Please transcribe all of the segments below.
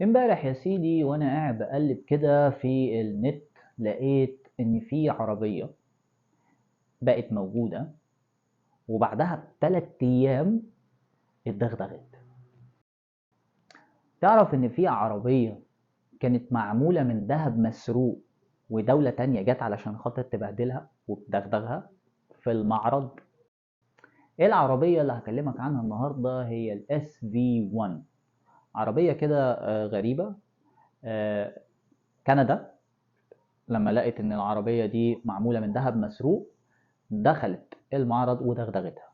امبارح يا سيدي وانا قاعد بقلب كده في النت لقيت ان في عربية بقت موجودة وبعدها ب3 ايام اتدغدغت. تعرف ان في عربية كانت معمولة من ذهب مسروق ودولة تانية جت علشان خاطر تبهدلها وتدغدغها في المعرض؟ ايه العربية اللي هكلمك عنها النهاردة؟ هي ال SV1، عربية كده غريبة. كندا لما لقت ان العربية دي معمولة من ذهب مسروق دخلت المعرض ودغدغتها.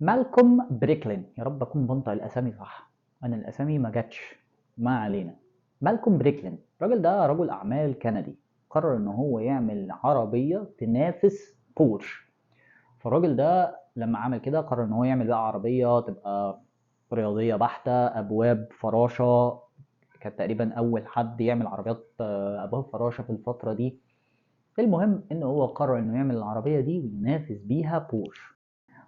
مالكوم بريكلين، يا رب اكون بنطق الاسامي صح، انا الاسامي ما جاتش، ما علينا. مالكوم بريكلين الراجل ده رجل اعمال كندي، قرر ان هو يعمل عربية تنافس بورش. فالراجل ده لما عمل كده قرر ان هو يعمل بقى عربية تبقى رياضية بحتة، ابواب فراشة. كانت تقريبا اول حد يعمل عربيات ابواب فراشة في الفترة دي. المهم ان هو قرر انه يعمل العربية دي وينافس بيها بورش،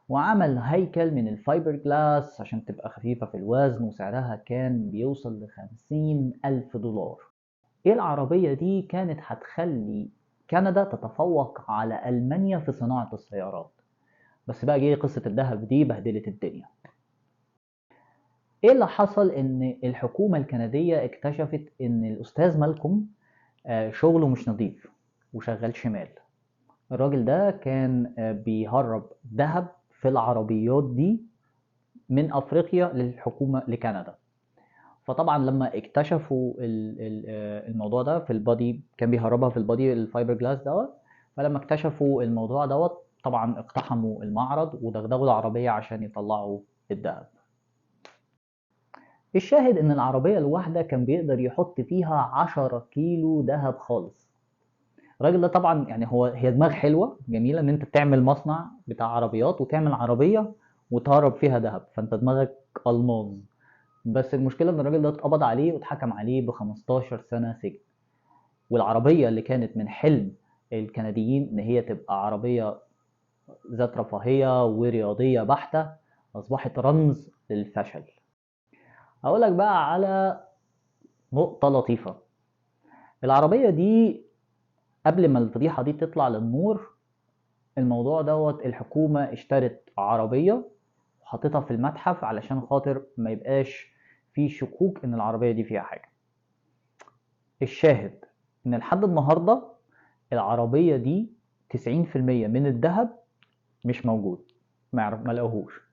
وعمل هيكل من الفايبر جلاس عشان تبقى خفيفة في الوزن، وسعرها كان بيوصل ل50,000 دولار. ايه العربية دي كانت هتخلي كندا تتفوق على ألمانيا في صناعة السيارات، بس بقى جه قصة الذهب دي بهدلت الدنيا. ايه اللي حصل؟ ان الحكومة الكندية اكتشفت ان الأستاذ مالكوم شغله مش نظيف وشغال شمال. الراجل ده كان بيهرب ذهب في العربيات دي من افريقيا للحكومة لكندا. فطبعا لما اكتشفوا الموضوع ده في ال body، كان بيهربها في ال body ال fiberglass دوت. فلما اكتشفوا الموضوع دوت طبعا اقتحموا المعرض ودغدغوا العربية عشان يطلعوا الذهب. الشاهد ان العربية الواحدة كان بيقدر يحط فيها 10 كيلو ذهب خالص. الراجل ده طبعا يعني هو هي دماغ حلوة جميلة ان انت تعمل مصنع بتاع عربيات وتعمل عربية وتهرب فيها ذهب، فانت دماغك الماظ. بس المشكلة ان الراجل ده اتقبض عليه واتحكم عليه ب 15 سنة سجن. والعربية اللي كانت من حلم الكنديين ان هي تبقى عربية ذات رفاهية ورياضيه بحته اصبحت رمز للفشل. هقول لك بقى على نقطة لطيفة. العربية دي قبل ما الفضيحة دي تطلع للنور الموضوع دوت، الحكومة اشترت عربية وحطتها في المتحف علشان خاطر ما يبقاش في شكوك ان العربية دي فيها حاجة. الشاهد ان لحد النهاردة العربية دي 90% من الذهب مش موجود، ما لقوهوش.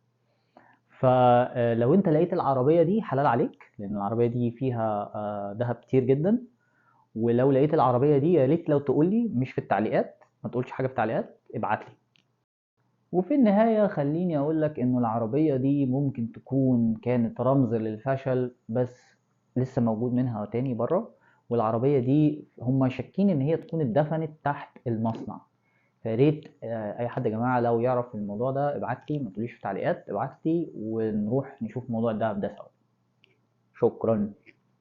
فلو انت لقيت العربية دي حلال عليك، لان العربية دي فيها ذهب كتير جدا. ولو لقيت العربية دي يا ريت لو تقولي، مش في التعليقات، ما تقولش حاجة في التعليقات، ابعتلي. وفي النهاية خليني اقولك انه العربية دي ممكن تكون كانت رمز للفشل، بس لسه موجود منها تاني بره. والعربية دي هم شاكين ان هي تكون اتدفنت تحت المصنع. فياريت اي حد يا جماعة لو يعرف الموضوع ده ابعتلي، ما تقوليش في التعليقات، ابعتلي ونروح نشوف موضوع الدهب ده سوا. شكرا.